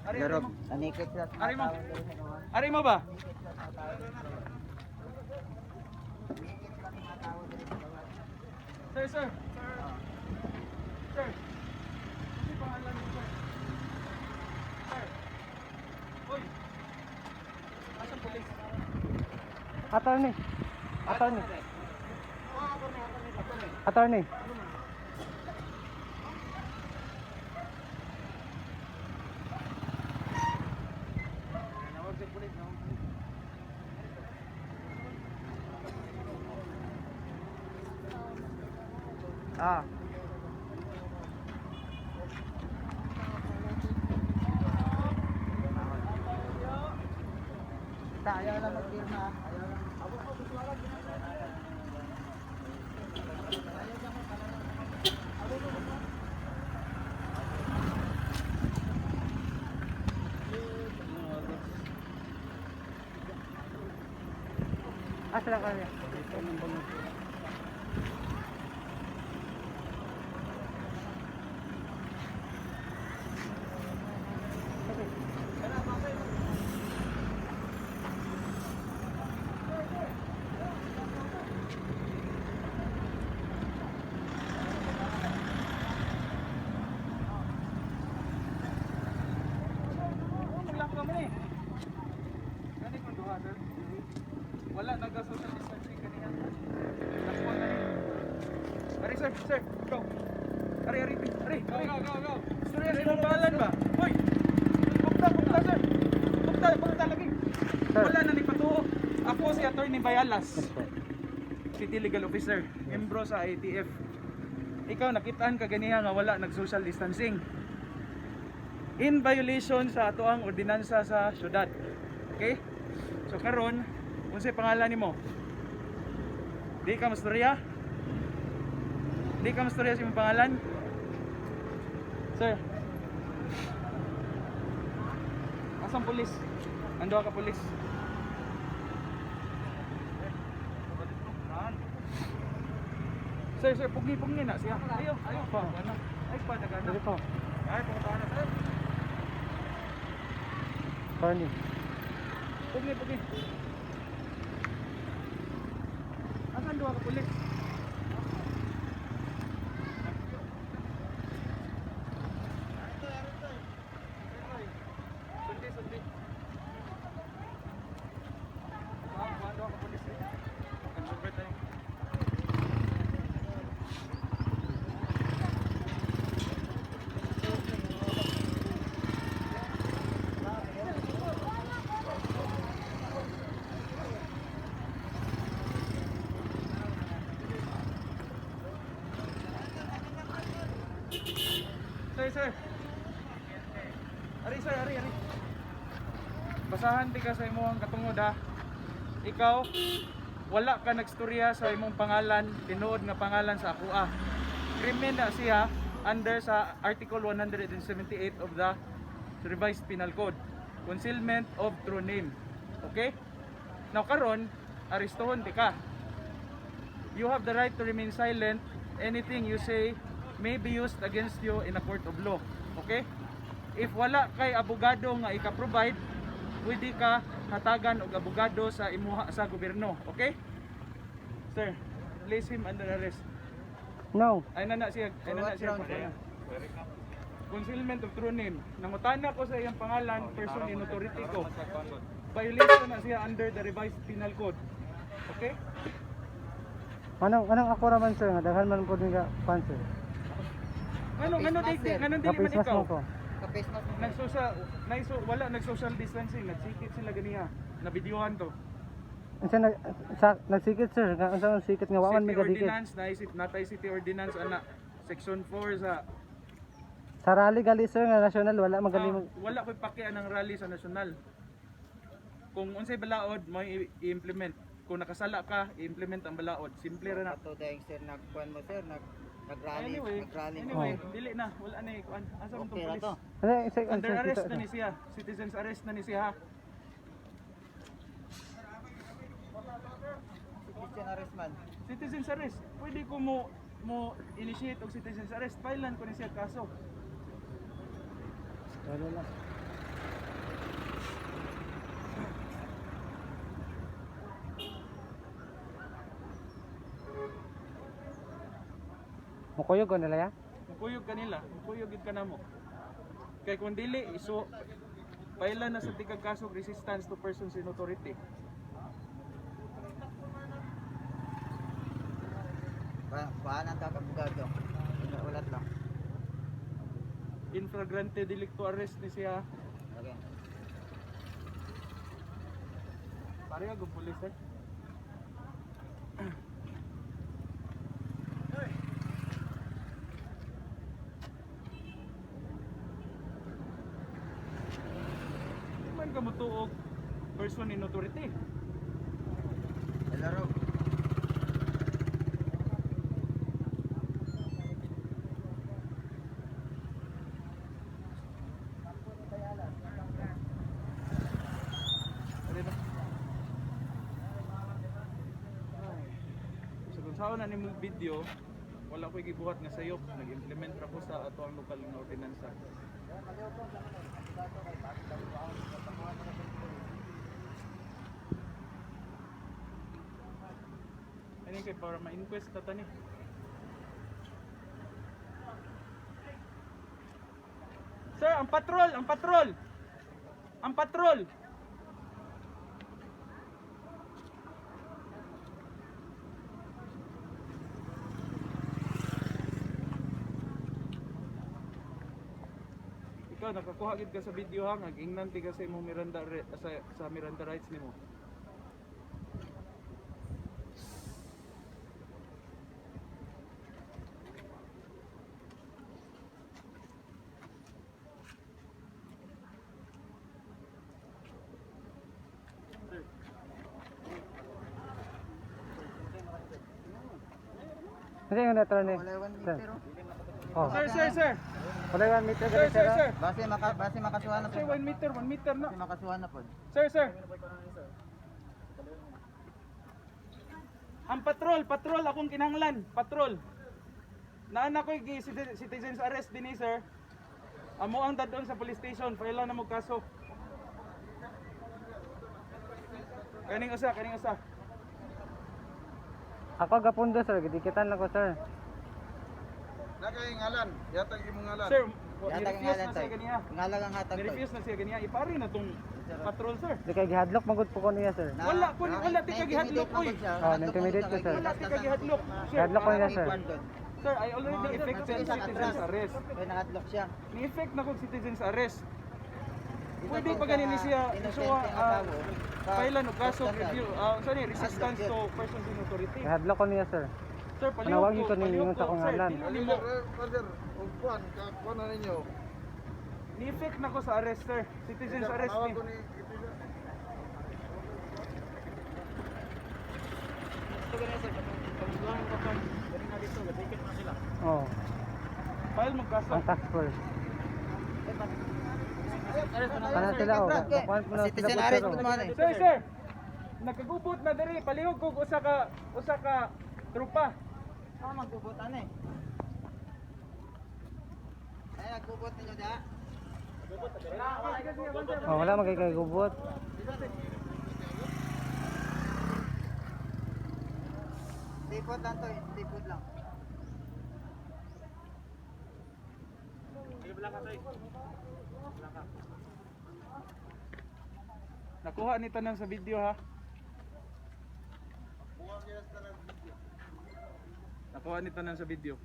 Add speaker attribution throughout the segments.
Speaker 1: Ari, ari mo.
Speaker 2: Nanikit sila sa
Speaker 1: Ari mo.
Speaker 2: mga tao diri sa gawas.
Speaker 1: Ari mo ba?
Speaker 2: Nanikit sila sa mga tao diri sa gawas. Nanikit sila sa mga tao diri sa gawas.
Speaker 1: Sir, sir. Sir. Sir. Ano pangalan mo, sir? Sir. Hoy. Asan police?
Speaker 3: Attorney. Attorney. Attorney.
Speaker 1: Nawag sa police, nawag police.
Speaker 2: Ah. Ta, ayaw lang magpirma. Ayaw lang.
Speaker 3: Asa lang kami?
Speaker 1: Oo, maglako kami eh. Gani kong duha, sir. Wala nag-social distancing kanina. Lakon na ni. Ari, sir, sir, go. Ari, ari, ari. Go, go, go, go. Sir, sa imong pangalan ba? Hoy. Bukta, bukta, sir. Bukta, bukta lagi.
Speaker 3: Sir.
Speaker 1: Wala na ni patuo. Ako si Attorney Bayalas. City Legal Officer, membro sa ITF. Ikaw nakitaan ka ganiha nga wala nag-social distancing. In violation sa atoang ordinansa sa syudad. Okay? So karon, unsay pangalan nimo? Di ka mastorya? Di ka mastorya sa imong pangalan? Sir. Asang pulis? Ando ka pulis? Sir, sir, pugni-pugni na siya. Ayaw, ayaw pa. Ano? Ay pa, nagana.
Speaker 3: Dito po.
Speaker 1: Ay, pumunta na, sir.
Speaker 3: Attorney.
Speaker 1: Pugni, pugni. Asan duha ka pulis? Sundi, sundi. Ah, kuha duha ka pulis eh. Convert tayo. Sir, sir. Ari, sir, ari, ari. Basahan di ka sa imong katungod ha. Ikaw, wala ka nagstorya sa imong pangalan, tinuod nga pangalan sa akoa. Krimen na siya under sa Article 178 of the Revised Penal Code. Concealment of true name. Okay? Now karon, arestuhon di ka. You have the right to remain silent. Anything you say may be used against you in a court of law. Okay? If wala kay abogado nga ika-provide, pwede ka hatagan og abogado sa imuha sa gobyerno. Okay? Sir, place him under arrest.
Speaker 3: No.
Speaker 1: Ay na na siya, ay na na siya. Concealment of true name. Nangutana ko sa iyang pangalan, person in authority ko. Violation na siya under the Revised Penal Code. Okay?
Speaker 3: Anong anong ako raman, sir, nga daghan man po din ka kwan, sir.
Speaker 1: Ngano ngano
Speaker 2: Face mask,
Speaker 1: di
Speaker 2: sir.
Speaker 1: ngano dili man
Speaker 3: Ka-face mask
Speaker 1: ikaw?
Speaker 3: mo ko.
Speaker 2: Ka-face mask mo.
Speaker 1: Nagsosa naiso wala nag-social distancing, nagsikit sila ganiha. Nabidyohan to.
Speaker 3: Unsa nag sa nagsikit, sir, nga unsa ang sikit nga wa man
Speaker 1: City
Speaker 3: may kadikit.
Speaker 1: ordinance na isip natay city ordinance ana section 4 sa
Speaker 3: Sa rally gali, sir, nga national wala man gali
Speaker 1: Ah,
Speaker 3: mo.
Speaker 1: wala ko'y paki anang rally sa nasyonal. Kung unsay balaod mo i-implement. Kung nakasala ka, i-implement ang balaod. Simple ra na.
Speaker 2: Ato dahil sir, nagkuan mo sir, nag nag-rally,
Speaker 1: Anyway,
Speaker 2: nag-rally.
Speaker 1: anyway, dili na, wala na eh. Kuan, asa man tong
Speaker 2: Okay ra
Speaker 1: pulis?
Speaker 2: to.
Speaker 3: Ano isa
Speaker 1: Under arrest na ni siya. Citizens arrest na ni siya. Ha?
Speaker 2: Citizen arrest man.
Speaker 1: Citizens arrest. Pwede ko mo initiate og citizens arrest. Filean ko ni siya kaso.
Speaker 3: Wala lang. Mukuyog ko nila ya.
Speaker 1: Mukuyog kanila, mukuyog gid ka namo. Kay kung dili iso paila na sa tikag kaso resistance to persons in authority.
Speaker 2: Kuhanan ta ka abogado. Ulat lang.
Speaker 1: In flagrante delicto arrest ni siya.
Speaker 2: Okay.
Speaker 1: Pareha gud pulis, sir. Di man ka motuog person in authority.
Speaker 2: Hello.
Speaker 1: Ano ba? So kung saan na nimo video, wala ko'y gibuhat nga sayop, nag-implement ra ko sa ato ang lokal nga ordinansa. Ano kay para ma-inquest ta tani. Sir, ang patrol, ang patrol. Ang patrol. Ikaw nakakuha gid ka sa video ha, nag-ingnan ti ka sa imong Miranda sa Miranda rights nimo.
Speaker 3: Kasi yung natro ni.
Speaker 2: Wala 1
Speaker 3: Sir.
Speaker 2: meter.
Speaker 3: Oh.
Speaker 1: Sir, sir, sir.
Speaker 3: Wala 1 meter
Speaker 1: Sir,
Speaker 3: dali,
Speaker 1: sir,
Speaker 3: sir.
Speaker 1: sir.
Speaker 2: Base makasuhan na
Speaker 1: Sir,
Speaker 2: po.
Speaker 1: 1 meter, 1 meter na.
Speaker 2: Base makasuhan na po.
Speaker 1: Sir, sir. Ang patrol, patrol akong kinahanglan, patrol. Naan ako citizens arrest dinhi, sir. Amo ang dadon sa police station, file na mo kaso. Kaning usa, kaning usa.
Speaker 3: Ako gapundo sir, gidikitan lang ko sir.
Speaker 4: Nakay ngalan, yatag imong ngalan.
Speaker 1: Sir,
Speaker 2: Yatag ang
Speaker 1: ni-refuse
Speaker 2: ngalan
Speaker 1: na siya
Speaker 2: toy.
Speaker 1: ganiha.
Speaker 2: Ngalan ang hatag toy.
Speaker 1: Ni-refuse na siya ganiha. Ipari na tong patrol, sir.
Speaker 3: Di kay gihadlok magud po ko niya sir.
Speaker 1: Wala ko wala ti kagihadlok oy.
Speaker 3: Oh, na-intimidate ko, sir.
Speaker 1: Wala ti kagihadlok. Sir,
Speaker 3: Gihadlok ko niya sir.
Speaker 1: Sir, I already effected citizens arrest.
Speaker 2: Kaya nakadlock siya.
Speaker 1: Ni-effect na kog citizens arrest. Pwede pa ganin ni siya
Speaker 2: Innocent
Speaker 1: isuwa
Speaker 2: nga tao.
Speaker 1: file og kaso
Speaker 2: Basta
Speaker 1: review sorry, resistance to persons in authority.
Speaker 3: Gihadlok ko niya sir.
Speaker 1: Sir, palihog
Speaker 3: Panawagin
Speaker 1: ko,
Speaker 3: ko ninyo
Speaker 1: palihog
Speaker 3: sa
Speaker 1: ko,
Speaker 3: akong
Speaker 1: sir,
Speaker 3: ngalan.
Speaker 1: dili
Speaker 4: Ali
Speaker 1: nimo.
Speaker 4: sir, og kuan ka kuan na ninyo.
Speaker 1: Ni-effect na ko sa arrest, sir. Citizens arrest
Speaker 4: Tawag
Speaker 1: ni.
Speaker 4: ko ni
Speaker 3: Oh,
Speaker 1: File mo kaso.
Speaker 3: ang task force. Kana sila oh, gakuan po na sila
Speaker 2: Citizen
Speaker 3: po,
Speaker 2: arrest
Speaker 3: sir.
Speaker 2: po
Speaker 3: Oh.
Speaker 2: naman eh.
Speaker 1: Sir, sir. Nagkagubot na diri, palihog kog usa ka trupa.
Speaker 2: Ah, magbubot ano eh. Ay, nagbubot ninyo da.
Speaker 3: Oh, wala man kay kay gubot.
Speaker 2: Stay lang to, stay put lang.
Speaker 1: Nakuha ni tanan sa video ha. Nakuha ni tanan sa video.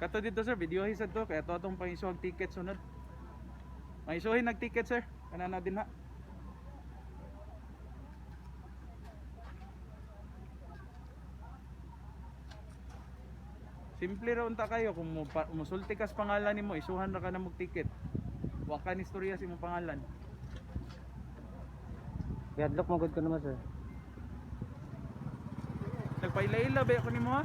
Speaker 1: Kato dito sir, video sad to kaya to atong pangisuhag ticket sunod. Pangisuhin nag ticket sir. Kana na din ha. Simple ra unta kayo kung mo musulti kas pangalan nimo, isuhan ra ka na mog ticket. Wa ka ni istorya sa imong pangalan.
Speaker 3: Gihadlok magud ko naman sir.
Speaker 1: Nagpaila-ila ba ako nimo ha?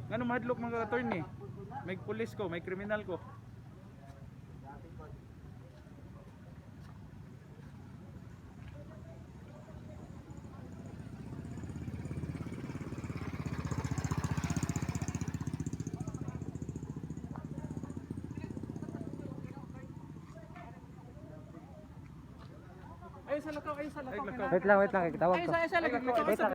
Speaker 1: Ngano mahadlok mga attorney? May pulis ko, may kriminal ko. Ay sa lakaw, ay sa lakaw.
Speaker 3: Wait lang, wait lang, tawag
Speaker 1: Ay
Speaker 3: ko.
Speaker 1: sa ay sa lakaw.
Speaker 3: Wait lang.